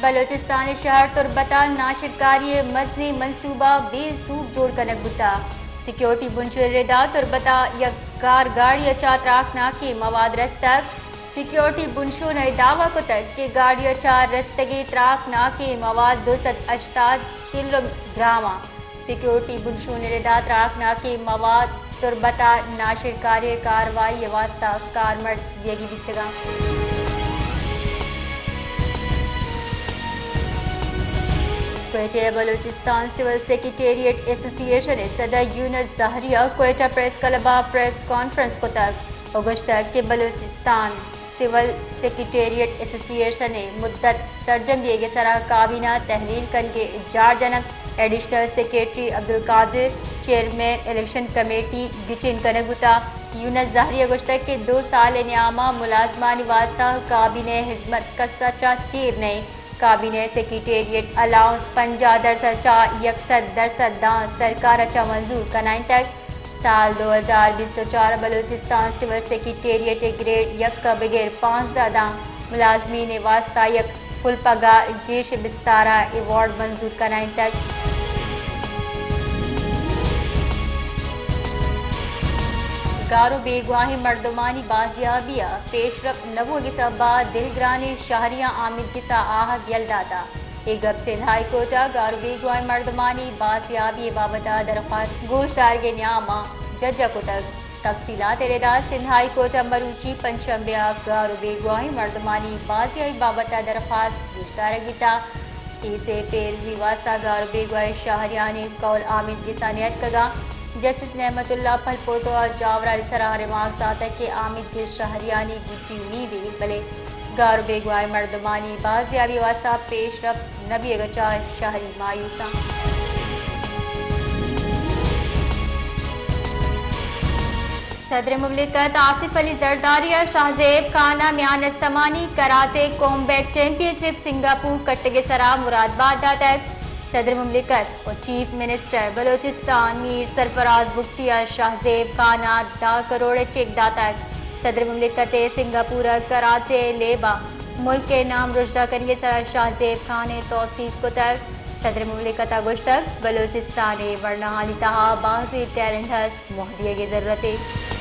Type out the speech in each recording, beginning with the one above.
بلوچستان ءِ شہر تربت ءَ ناشرکاری ءِ مزنیں منصوبہ بے سوب جوڑ کنگ بوتگ۔ سیکیورٹی بنشون ءِ ردا تربت ءَ یک کار گاڑی ءَ چہ تراکناکیں مواد رستگ۔ سیکیورٹی بنشون ءَ دعوی کتگ کہ گاڑی ءَ چہ رستگیں تراکناکیں مواد دو سد ہشتاد کلو گرام اَنت۔ سیکیورٹی بنشون ءِ ردا تراکناکیں مواد تربت ءَ ناشرکاری کاروائی ءِ واستہ کارمرز دیگی بیتگ اَنت۔ کوئٹہ ءَ بلوچستان سول سیکرٹریٹ ایسوسی ایشن ءِ صدر یونس زہری ءَ کوئٹہ پریس کلب ءَ پریس کانفرنس کتگ ءُ گوشتگ کہ بلوچستان سول سیکرٹریٹ ایسوسی ایشن ءِ مدت سرجم بیگ ءِ سرا کابینہ تحلیل کنگ ءِ جار جنگ۔ Additional secretary Abdul Qadir, chairman election committee گچین کنگ بوتگ۔ یونس زہری ءَ گوشتگ کہ دو سال ءِ نیام ءَ ملازمانی واستہ کابینہ ءِ ہزمت کس ءَ چہ چیر نہ اِنت۔ کابینہ ءَ سیکرٹریٹ الاؤنس پنجاہ درسد چہ یک سد درسد داں سرکار ءَ چہ منظور کنائینتگ۔ سال دو ہزار بیست ءُ چار ءَ بلوچستان سول سیکرٹریٹ ءِ گریڈ یک ءَ بگر پانزدہ داں ملازمین ءِ واستہ یک فل پگار گیش بستار ءَ ایوارڈ منظور کنائینتگ۔ گار ءُ بیگواہیں مردمانی بازیابی ءَ پیشرفت نہ بوگ ءِ سبب ءَ دلگرانیں شہریاں آمیدگس ءَ آہگ یل داتگ۔ اے گپ سندھ ہائی کورٹ ءَ گار ءُ بیگواہیں مردمانی بازیابی ءِ بابت ءَ درخواست گوشدارگ ءِ نیام ءَ جج ءَ کتگ۔ تفصیلات ءِ ردا سندھ ہائی کورٹ ءَ مروچی پنچ شنبے ءَ گار ءُ بیگواہیں مردمانی بازیابی ءِ بابت ءَ درخواست گوشدارگ بیتگ۔ کیس ءِ پیروی واستہ گار ءُ بیگواہیں شہریانی قول آمیدگس ءَ نیتکگ اَنت۔ جسٹس نعمت اللہ پلپوٹو ءَ جاورانی سرا ریمارکس داتگ کہ آمیدگس شہریانی گڈی امیدے، بلے گار ءُ بیگواہیں مردمانی بازیابی ءِ واستہ پیشرفت نہ بیگ ءَ چہ شہری مایوس اَنت۔ صدر مملکت آصف علی زرداری ءَ شاہ زیب خان ءَ میان استمانی کراٹے کومبیٹ چیمپئن شپ سنگاپور کٹگ ءِ سرا مراد بات داتگ۔ صدر مملکت ءُ چیف منسٹر بلوچستان میر سرفراز بگٹی ءَ شاہ زیب خان ءَ دہ کروڑ ءِ چیک داتگ۔ صدر مملکت ءَ سنگاپور ءَ کراٹے لیب ءَ ملک ءِ نام رژنا کنگ ءِ سرا شاہ زیب خان ءِ توسیپ کتگ۔ صدر مملکت ءَ گوشتگ، بلوچستان ءِ ورناہانی تہا بازیں ٹیلنٹ ہست، موہ دیگ ءِ ضرورت اِنت۔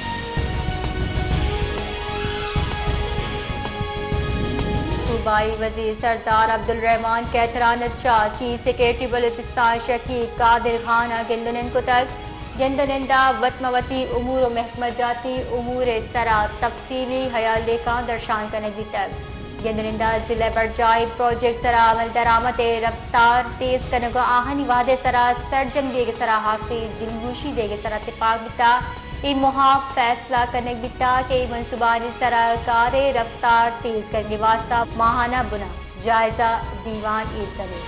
صوبائی وزیر سردار عبدالرحمن کھیتران ءَ چہ چیف سیکرٹری بلوچستان شکیب قادر خان ءَ گند ءُ نند کتگ۔ گند ءُ نند ءَ وت ماں وتی امور ءُ محکمہ جاتی امور ءِ سرا تفصیلی ہیال لیکھاں درشان کنگ بیتگ۔ گند ءُ نند ءَ ضلع برجاہیں پروجیکٹ سرا عمل درآمد ءِ رفتار تیز کنگ ءُ آہانی وہد ءِ سرا سرجم بیگ ءِ سرا ہاسیں دلگوشی دیگ ءِ سرا تپاک بیتگ۔ اے موہ ءَ فیصلہ کنگ بیتگ کہ اے منصوبانی سرا کار ءِ رفتار تیز کنگ ءِ واستہ ماہانہ بنا جائزہ دیوان ایر کنیں۔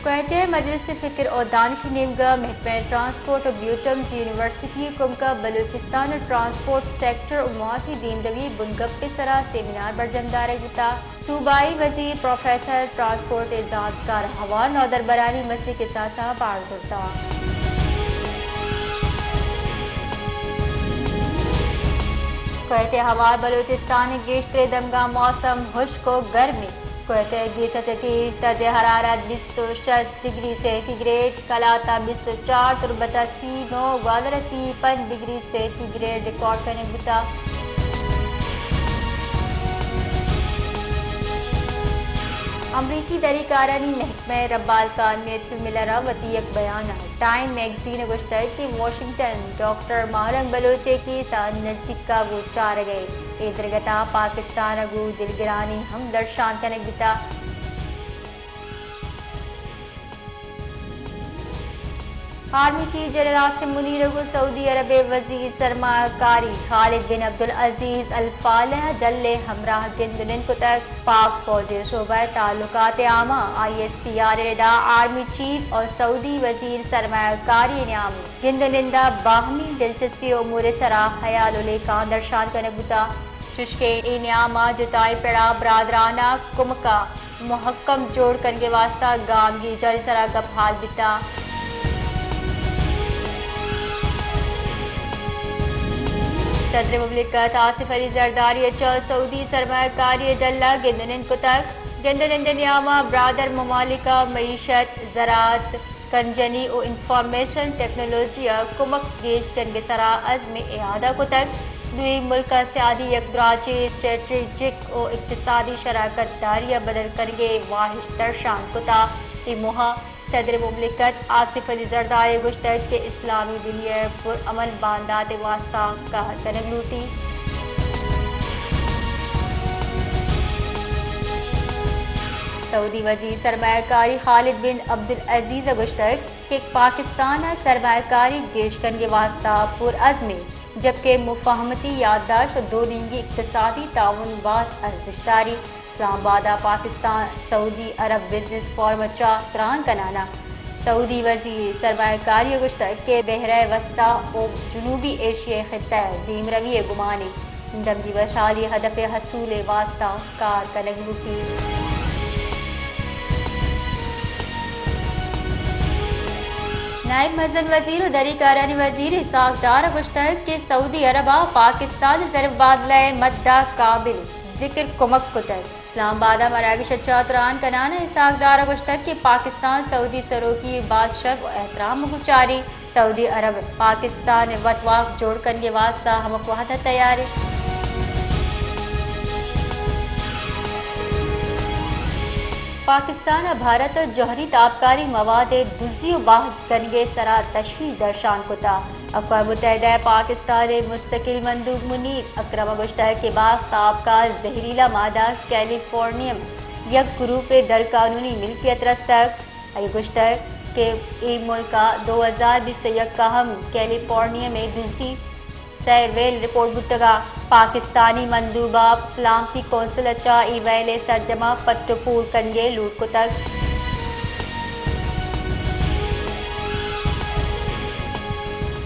کوئٹہ، مجلس فکر ءُ دانش ءِ نیمگ ءَ محکمہ ٹرانسپورٹ ءُ بیوٹمز یونیورسٹی ءِ کمک ءَ بلوچستان ءِ ٹرانسپورٹ سیکٹر ءُ معاشی دیمروی ءِ بنگپ ءِ سرا سیمینار برجم دارگ بوتگ۔ صوبائی وزیر پروفیسر ٹرانسپورٹ ءِ زانتکار ہوار نودربرانی مستی کساس ءَ بار زرتگ۔ کوئٹہ ءَ ہوار بلوچستان ءِ گیشتریں دمگاں موسم ہشک ءُ گرم اِنت۔ کوئٹہ ءِ گیش ءَ چہ گیش درجہ حرارت بیست ءُ شش ڈگری سینٹی گریڈ، قلات ءَ بیست ءُ چار، تربت ءَ سی نو، گوادر ءَ سی پنچ ڈگری سینٹی گریڈ ریکارڈ کنگ بوتگ۔ امریکی دریکارانی محکمہ ءِ رمبال خان میتھیو ملر ءَ وتی یک بیان ءَ ٹائم میگزین ءَ گوشتگ کہ واشنگٹن ڈاکٹر ماہ رنگ بلوچ ءِ کیس ءَ نزیک ءَ گوں چارگ ءَ اِنت۔ اے درگت ءَ پاکستان ءَ گوں دلگرانی ہم درشان کنگ بیتگ۔ آرمی چیف جنرل عاصم منیر ءَ گوں سعودی عرب ءِ وزیر سرمایہ کاری خالد بن عبدالعزیز الفالح ڈل ءَ ہمراہ گند ءُ نند کتگ۔ پاک فوج ءِ شعبہ تعلقات عامہ، آئی ایس پی آر، ءِ ردا آرمی چیف ءُ سعودی وزیر سرمایہ کاری ءِ نیام ءَ گند ءُ نند ءَ باہمی دلچسپی امور ءِ سرا ہیال ءُ لیکھاں درشان کنگ بوتگ۔ چوشکہ اے نیام ءَ جتائیں پڑ ءَ برادرانہ کمک ءَ مہکم جوڑ کنگ ءِ واستہ گامگیجانی سرا گپ ہال بیتگ۔ صدر مملکت آصف علی زرداری ءَ چہ سعودی سرمایہ کاری ءِ ڈل ءَ گند ءُ نند کتگ۔ گند ءُ نند ءِ نیام ءَ برادر ممالک ءَ معیشت، زراعت، کنجنی ءُ انفارمیشن ٹیکنالوجی ءَ کمک گیش کنگ ءِ سرا عزم اعادہ کتگ۔ دوئیں ملک ءَ سیادی یک دراجیں اسٹریٹجک ءُ اقتصادی شراکت داری ءَ بدل کنگ ءِ واہش درشان کتگ۔ اے موہ ءَ صدر مملکت آصف علی زرداری ءَ گوشتگ کہ اسلامی دنیا ءَ پرامن باندات ءِ واستہ کار کنگ لوٹیت۔ سعودی وزیر سرمایہ کاری خالد بن عبدالعزیز ءَ گوشتگ کہ پاکستان ءَ سرمایہ کاری گیش کنگ ءِ واستہ پرعزم اِنت، جبکہ مفاہمتی یادداشت ءُ دو نیمگی اقتصادی تعاون باز ارزشت داریت۔ اسلام آباد ءَ پاکستان سعودی عرب بزنس فورم ءَ چہ تران کنان ءَ سعودی وزیر سرمایہ کاری ءَ گوشتگ کہ بحیرہ وسطی ءُ جنوبی ایشیائی خطہ ءِ دیمروی ءِ گمان اِنت، دمگی وشحالی ءِ ہدف ءِ حصول ءِ واستہ کار کنگ لوٹیت۔ نائب مزن وزیر ءُ دری کارانی وزیر اسحاق ڈار ءَ گوشتگ کہ سعودی عرب ءَ پاکستان ءِ زر مبادلہ ءِ مد ءَ قابل ذکر کمک کتگ۔ اسلام آباد ءَ مراگش ءَ چہ تران کنان ءَ اسحاق ڈار ءَ گوشتگ کہ پاکستان سعودی سروکی ءَ باز شرپ ءُ احترام ءَ گچاری، سعودی عرب پاکستان ءِ وتواک جوڑ کنگ ءِ واستہ ہمک وہد ءَ تیار اِنت۔ پاکستان ءَ بھارت ءِ جوہری تابکاری مواد ءِ دزی ءُ بحث کنگ ءِ سرا تشویش درشان کتگ۔ اقوام متحدہ ءِ پاکستان ءِ مستقل مندوب منیر اکرم ءَ گوشتگ کہ باز تابکار زہریلا مادہ کیلیفورنیم یک گروپ ءِ درقانونی ملکیت رستگ۔ آئی ءَ گوشتگ کہ اے ملک ءَ دو ہزار بیست ءُ یک ءَ ہم کیلیفورنیم ءِ دزی سئے ویل رپورٹ بوتگ ءُ پاکستانی مندوب ءَ سلامتی کونسل ءَ چہ اے ویل ءِ سرجم ءَ پٹ ءُ پول کنگ ءِ لوٹ کتگ۔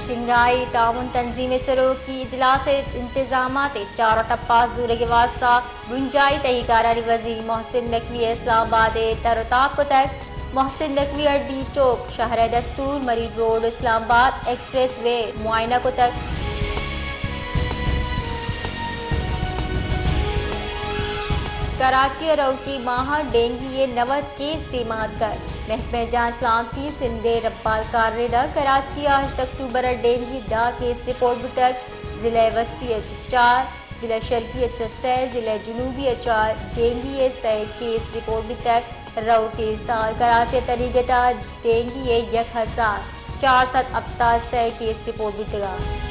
شنگھائی تعاون تنظیم ءِ سروکی اجلاس ءِ انتظامات ءِ چار ٹپ ءَ زورگ ءِ واستہ بنجاہی تہی کارانی وزیر محسن نقوی ءَ اسلام آباد ءَ تر ءُ تاب کتگ۔ محسن نقوی ءَ ڈی چوک، شہر ءِ دستور، مریض روڈ، اسلام آباد ایکسپریس وے معائنہ کتگ۔ کراچی ءَ روکی ماہ ءَ ڈینگی ءِ نود کیس دیما اتکگ۔ محکمہ جان سلامتی سندھ ءِ ربال کاررد ءَ کراچی ءَ ہشت اکتوبر ءَ ڈینگی ءِ دہ کیس رپورٹ بوتگ۔ ضلع وسطی ءَ چہ چار، ضلع شرقی ءَ چہ سئے، ضلع جنوبی ءَ چہ ڈینگی ءِ سئے کیس رپورٹ بیتگ۔ روکیں سال کراچی ءِ تنیگت ءَ ڈینگی ءِ یک ہزار چار سد ہپتاد سئے کیس رپورٹ بیتگ اَنت۔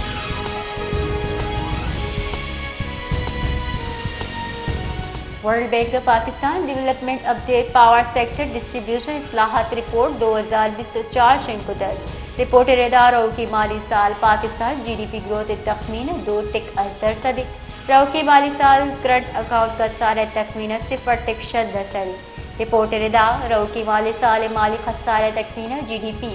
ورلڈ بینک ءَ Pakistan development update power sector distribution اصلاحات رپورٹ دو ہزار بیست ءُ چار شنگ کتگ۔ رپورٹ ءِ ردا روکی مالی سال Pakistan G D P growth ءِ تخمین دو ٹک ہشت درسد اِنت۔ روکی مالی سال کرنٹ اکاؤنٹ کسان ءِ تخمین ءَ صفر ٹک شش درسد اِنت۔ رپورٹ ءِ ردا روکی مالی سال ءِ مالی خسارہ ءِ تخمین ءَ جی ڈی پی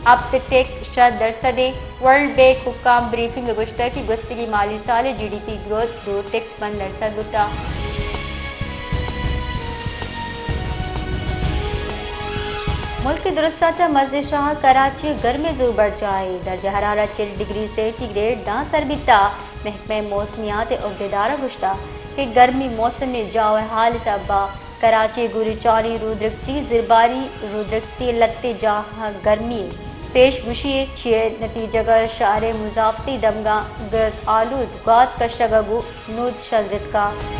ہپت ٹک شش درسد اِنت۔ ورلڈ بینک ءِ حکام بریفنگ ءَ گوشتگ کہ گوستگیں مالی سال ءِ جی ڈی پی گروتھ دو ٹک پنچ درسد بوتگ۔ ملک ءِ درستاں چہ مزن شہر کراچی ءَ گرمی ءِ زور برجاہ اِنت، درجہ حرارت چل ڈگری سینٹی گریڈ داں سر بیتگ۔ محکمہ موسمیات ءِ عہدیدار ءَ گوشتگ کہ گرمی موسم ءِ جاہ ءُ حال ءِ سبب ءَ کراچی ءِ گوریچانی رودرکتی، زرباری رودرکتی ءِ لہتے جاہاں گرمی اِنت۔ پیش گوشی اِنت، چہ اے نتیجگ ءَ شہر ءِ مضافتی دمگاں گرد آلود گوات کشگ ءَ گوں نود شنزتگ اَنت۔